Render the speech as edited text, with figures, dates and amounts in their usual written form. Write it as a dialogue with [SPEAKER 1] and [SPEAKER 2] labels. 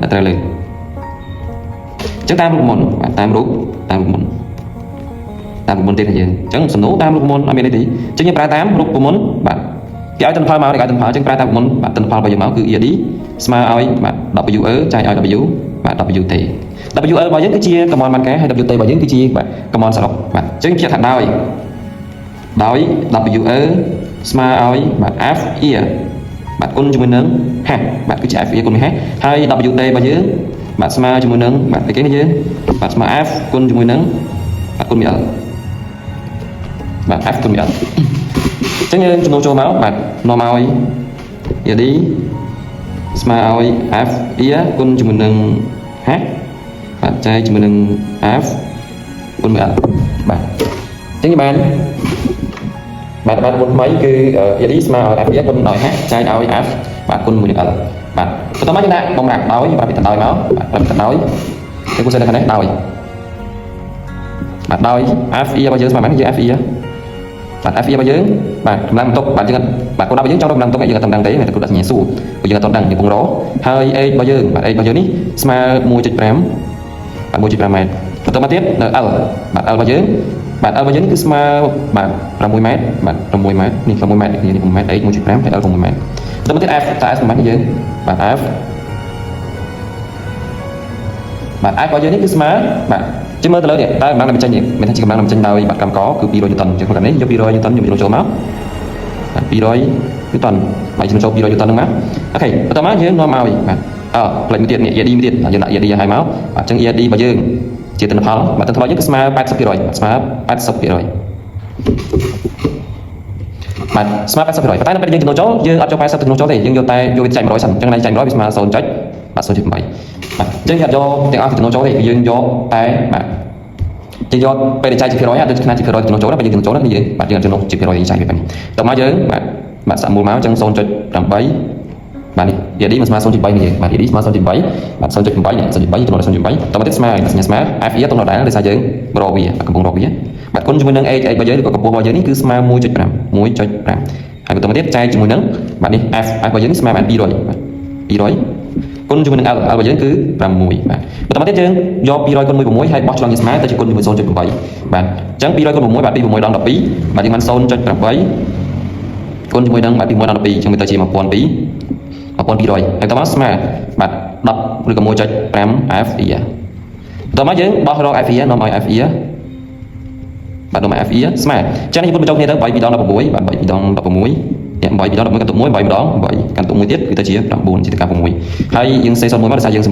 [SPEAKER 1] ដាក់ត្រូវលើអញ្ចឹងតាមរូបមន្តបាទតាមរូបតាមរូបមន្តតាមរូបមន្តទៀតយើងអញ្ចឹងសំណួរតាមរូបមន្តអត់មានអីទេអញ្ចឹងយើងប្រើតាមរូបមន្តបាទគេឲ្យទិន្នផលមកគេឲ្យទិន្នផលអញ្ចឹងប្រើតាមរូបមន្តបាទទិន្នផលរបស់យើងមកគឺ ED ស្មើឲ្យបាទ WE ចែកឲ្យ W បាទ WT WE របស់យើងគឺជាកម្មាន់បានការហើយ WT របស់យើងគឺជាបាទកម្មាន់សរុបបាទអញ្ចឹងជាថាដោយ WE ស្មើឲ្យបាទ FE បាទគុណជាមួយនឹង H បាទគឺជា FE គុណនឹង H ហើយ WT របស់យើងបាទស្មើជាមួយនឹងបាទអីគេនេះយើងបាទស្មើ F គុណជាមួយនឹងបាទគុណ L បាទ F គុណ L អញ្ចឹងយើងចំនួនចូលមកបាទនាំឲ្យ ED ស្មើឲ្យ F E គុណជាមួយនឹង H បាទចែកជាមួយនឹង F គុណមួយ L បាទអញ្ចឹងយើងបានបាទបាទមុនថ្មីគឺ ED ស្មើឲ្យ F E គុណដោយ H ចែកឲ្យ F បាទគុណមួយនឹង L បាទបន្តមកយើងដាក់បំរាស់ដោយប្រាប់ពីតដោយមកបាទប្រាប់ពីតដោយគេគូសេនៅខាងនេះដោយបាទដោយ F E របស់យើងស្មើប៉ុន្មានយើង F E បាទ F E របស់យើងបាទកម្លាំងបន្ទុកបាទយើងបាទគោលដៅរបស់យើងចង់រកកម្លាំងបន្ទុកយើងអត់ដឹងទេតែគោលដាក់សញ្ញាសួរព្រោះយើងអត់ដឹងយើងកំពុងរកហើយ H របស់យើងបាទ H របស់យើងនេះស្មើ1.5បាទ1.5ម៉ែត្របន្តមកទៀតនៅ L បាទ L របស់យើងបាទ L របស់យើងនេះគឺស្មើបាទ6ម៉ែត្របាទ6ម៉ែត្រនេះ6ម៉ែត្រនេះ6ម៉ែត្រ H 1.5ហើយ L 6ម៉ែត្របន្តមកទៀត F តើ F ប៉ុន្មានយើងបាទ F បាទ F របស់យើងនេះគឺស្មើបាទជិះមើលទៅលើនេះតើកម្លាំងដែលបញ្ចេញនេះមានថាជាកម្លាំងដែលបញ្ចេញដោយបាទកម្មករគឺ200ញូតុនអញ្ចឹងក្នុងករណីយក200ញូតុនយកចូលមកបាទ200ញូតុនបាទយើងចូល200ញូតុនហ្នឹងមក OK បន្តមកយើងនាំឲ្យបាទអើផ្លេចមួយទៀតនេះ ED មួយទៀតយើងដាក់ ED ឲ្យមកបាទអញ្ចឹង ED របស់យើងជាទិន្នផលបាទទិន្នផលយើងគឺស្មើ80%ស្មើ80%បាទស្មើ80%ប៉ុន្តែនៅពេលយើងចំនួនចូលយើងអត់យក80ចំនួនចូលទេយើងយកតែយកវាចែក100សិនអញ្ចឹងចែក100វាស្មើ0ចុចបាទ0.8បាទអញ្ចឹងយើងអត់យកទាំងអស់ចំនួនចូលទេយើងយកតែបាទយើងយកពេលដែលចែកជាភាគរយអត់ដូចខ្នាតជាភាគរយចំនួនចូលណាពេលយើងចំនួនចូលណាយើងបាទយើងអត់ចំនួនជាភាគរយយើងចែកវាវិញតមកយើងបាទបាទសាក់មូលមកអញ្ចឹង0.8បាទនេះ ED មិនស្មើ0.3នេះយើងបាទ ED ស្មើ0.8បាទ0.8នេះ0.8ចំនួន0.8តមកទៀតស្មើសញ្ញាស្មើ FE តុងដដែលដោយសារយើងរកវាកំពុងរកវាបាទគុណជាមួយនឹង H H របស់យើងឬក៏កម្ពស់របស់យើងនេះគឺស្មើ1.5 1.5ហើយបន្តមកទៀតចែកជាមួយនឹងបាទនេះ F F របស់យើងនេះស្មើបាន200បាទ200គុណជាមួយនឹង L L របស់យើងគឺ6បាទបន្តមកទៀតយើងយក200គុណ1.6ហើយបោះឆ្លងជាស្មើទៅជាគុណជាមួយ0.8បាទអញ្ចឹង200គុណ6បាទ2 6ដល់12បាទយើងបាន0.8គុណជាមួយនឹងបាទ2 1ដល់12អញ្ចឹងវាទៅជា1200 1200ហើយតមកស្មើបាទ10ឬក៏1.5 FE បន្តមកយើងបោះរក FE នាំឲ្យ FE បាទនាំឲ្យ FE ស្មើចឹងនេះពុតបញ្ចូលគ្នាទៅ3 2ដង16បាទ3 2ដង16នេះ8 2ដង11កាន់ទុក1 8ម្ដង8កាន់ទុក1ទៀតគឺទៅជា9ជាតកា6ហើយយើងសេ01មកដោយសារយើង